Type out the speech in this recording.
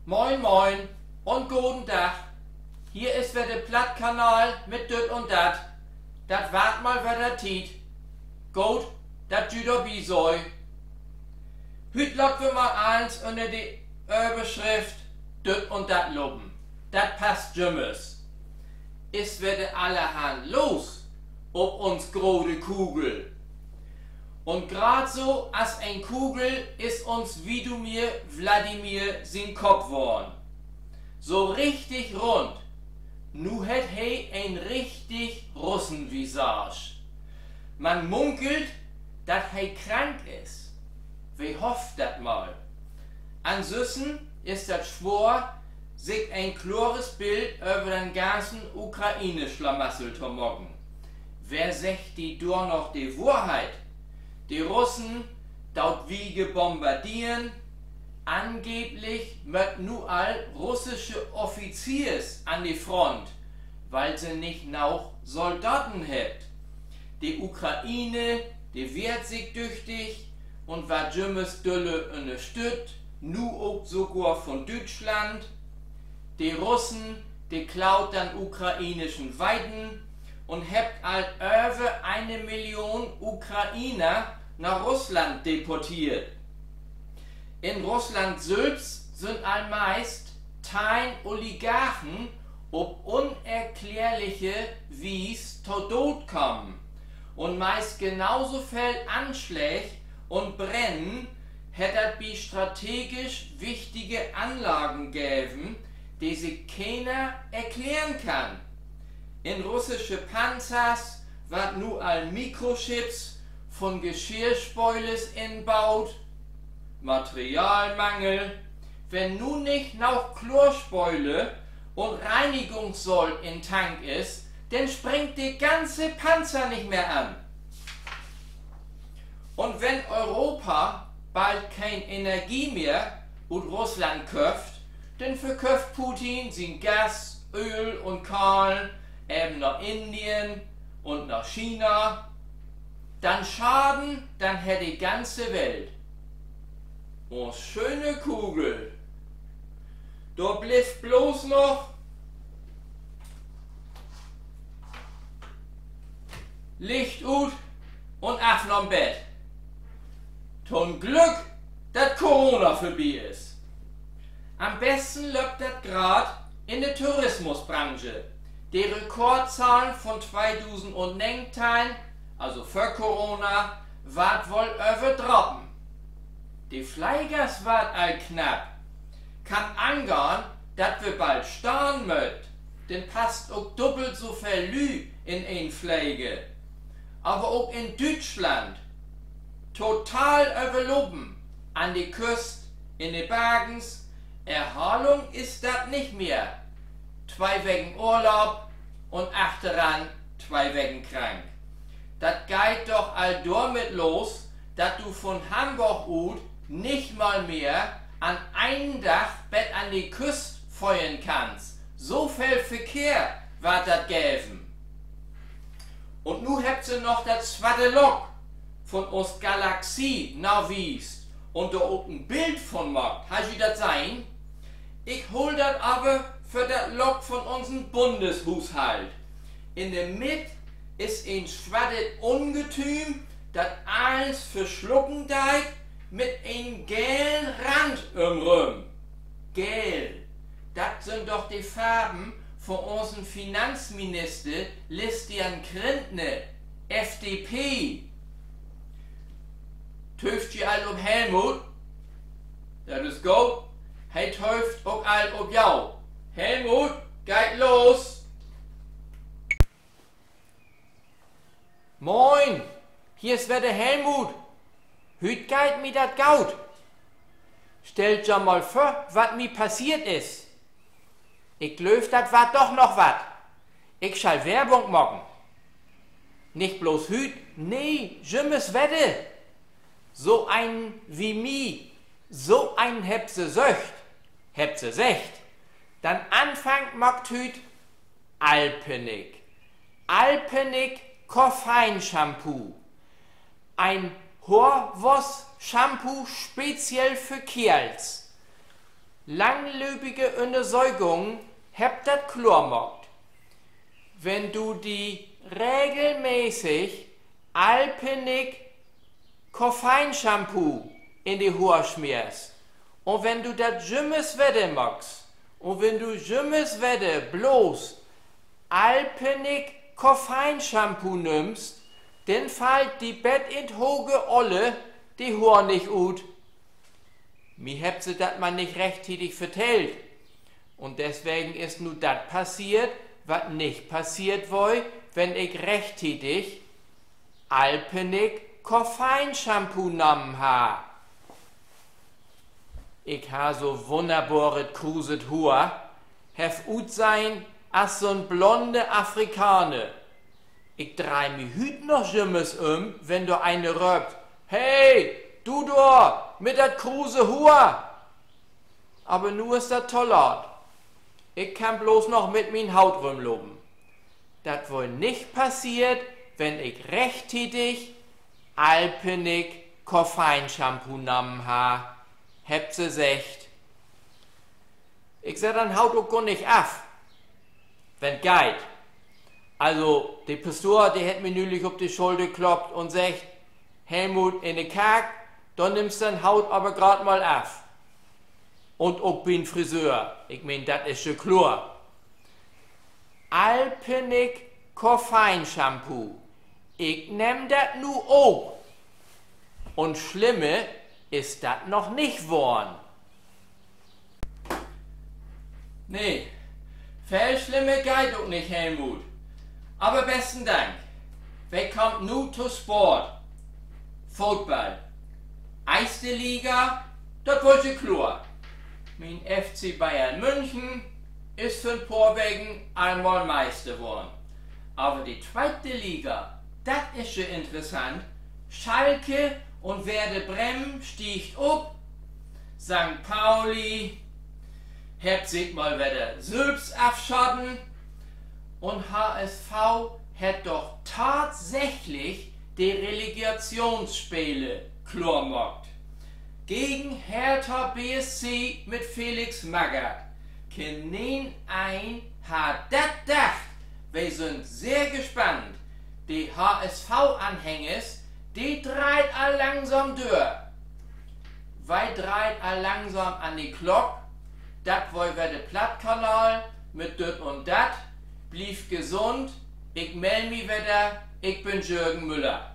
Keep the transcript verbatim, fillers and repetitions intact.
Moin, moin un goden Dag. Hier is wedder de Plattkanal mit Düt un Dat. Dat warrt mal wedder Tiet. Goot, dat ji dorbi sünd. Hüüt laat wi mal allens ünner de Överschrift Düt un Dat lopen. Dat passt jümmers. Is wedder allerhand los op uns grote Kugel. Un graad so as en Kugel is uns Widomir Wladimir sien Kopp worrn. So richtig rund. Nu hett he en richtig Russenvisage. Man munkelt, dat he krank is. Wi hofft dat mal. Ansünsten is dat swoor, sik en klores Bild över den ganzen Ukraine-Slamassel to maken. Wer seggt di dor noch de Wohrheit? De Russen doot wiger bombarderen. Angeblich mööt nu all russische Offiziers an de Front, wiel se nich noog Soldaten hebbt. De Ukraine, de wehrt sik düchtig un warrt jümmers düller ünnerstütt, nu ok sogor von Düütschland. De Russen, de klaut den ukrainischen Weiden un hebbt al över ene Million Ukrainer na Russland deporteert. In Russland sülvst sünd al meist teihn Oligarchen op unerklärliche Wies to Dood kamen. Un meist genau so veel Anschläg un Brennen hett dat bi strategisch wichtige Anlagen geven, de sik keener erklären kann. In russische Panzers warrt nu al Mikrochips von Geschirrspölers inbaut. Materialmangel. Wenn nu nich noog Chlorspöler un Reinigungssolt in Tank is, denn springt de ganze Panzer nich mehr an. Un wenn Europa bald keen Energie mehr ut Russland köfft, denn verköfft Putin sien Gas, Ööl un Kahlen even na Indien un na China. Denn Schaden, denn hett de ganze Welt. Uns schöne Kugel. Dor blifft blots noch Licht ut un af na't Bett. To'n Glück, dat Corona vörbi is. An'n besten löppt dat graad in de Tourismusbranche. De Rekordzahlen von tweedusendnegenteihn, also vör Corona, warrt woll övertroffen. De Flegers warrt al knapp. Kann angahn, dat wi bald stahn mööt. Denn passt ok dubbelt so veel Lüüd in een Fleger. Aver ok in Düütschland total överlopen. An de Küst, in de Bargens. Erholung is dat nich mehr. Twee Weken Urlaub un achteran twee Weken krank. Dat geiht doch al dormit los, dat du von Hamborg ut nich mal mehr an enen Dag bet an de Küst föhren kannst. So veel Verkehr warrt dat geven. Un nu hebbt se noch dat swatte Lock von us Galaxie nawiest un dor ok en Bild von maakt. Hebbt ji dat sehn? Ik hool dat aver för dat Lock von unsen Bundeshuushalt. In de Midd is en swattet Ungetüm, dat allens verslucken deit, mit en gelen Rand ümrüm. Geel. Dat sünd doch de Farven von unsen Finanzminister Christian Lindner, F D P. Tööft ji al op Helmut? Dat is goot. He tööft ok al op jo. Helmut, geiht los. Moin, hier is wedder Helmut. Hüüt geiht mi dat goot. Stellt jo mal vör, wat mi passeert is. Ik glööv, dat warrt doch noch wat. Ik schall Werbung maken. Nich blots hüüt, nee, jümmers wedder. So een wie mi, so een hebbt se söcht, hebbt se seggt. Den Anfang maakt hüüt Alpenic. Alpenic Koffeinshampoo. Een Hoorwossshampoo speziell för Keerls. Langlöpige Ünnersökungen hebbt dat kloor maakt: Wenn du di regelmäßig Alpinik Koffeinshampoo in de Hoor smeerst, un wenn du dat jümmers wedder maakst, un wenn du jümmers wedder blots Alpinik Koffeinshampoo nimmst, denn fallt di bet in't hoge Oller de Hoor nich ut. Mi hebbt se dat man nich rechttiedig vertellt. Un deswegen is nu dat passeert, wat nich passeert weer, wenn ik rechttiedig Alpinik Koffeinshampoo nahmen harr. Ik harr so wunnerboret kruset Hoor, heff utsehn as so'n blonde Afrikaner. Ik dreih mi hüüt noch jümmers üm, wenn dor een röppt: Hey, du dor mit dat kruse Hoor! Aver nu is dat to laat. Ik kann blots noch mit mien Hoot rümlopen. Dat weer nich passeert, wenn ik rechttiedig Alpinik Koffeinshampoo nahmen harr, hebbt se seggt. Ik sett den Hoot ok gor nich af, wenn't geiht. Also, de Pastor, de hett mi nülich op de Schulder kloppt un seggt: Helmut, in de Kark, dor nimmst den Hoot aver graad mal af. Un ok bi'n Friseur. Ik meen, dat is jo kloor. Alpinik Koffeinshampoo. Ik nehm dat nu ok. Un slimmer is dat noch nich worrn. Nee, veel slimmer geiht ok nich, Helmut. Aver besten Dank. Wi kaamt nu to Sport. Football. Eerste Liga, dat weer jo kloor. Mien F C Bayern München is vör 'n poor Weken al mal Meister worrn. Aver de tweete Liga, dat is jo interessant. Schalke un Werder Bremen stiegt op. Sankt Pauli hebbt sik mal wedder sülvst afschaten. Un H S V hett doch tatsächlich de Relegatschoonsspele kloor maakt. Gegen Hertha B S C mit Felix Magath. Keeneen harr dat dacht. Wi sünd sehr gespannt. De H S V-Anhängers, de dreiht al langsam dör. Wi dreiht al langsam an de Klock. Dat weer wedder de Plattkanal mit Düt un Dat. Bliev gesund. Ik mell mi wedder. Ik bün Jürgen Müller.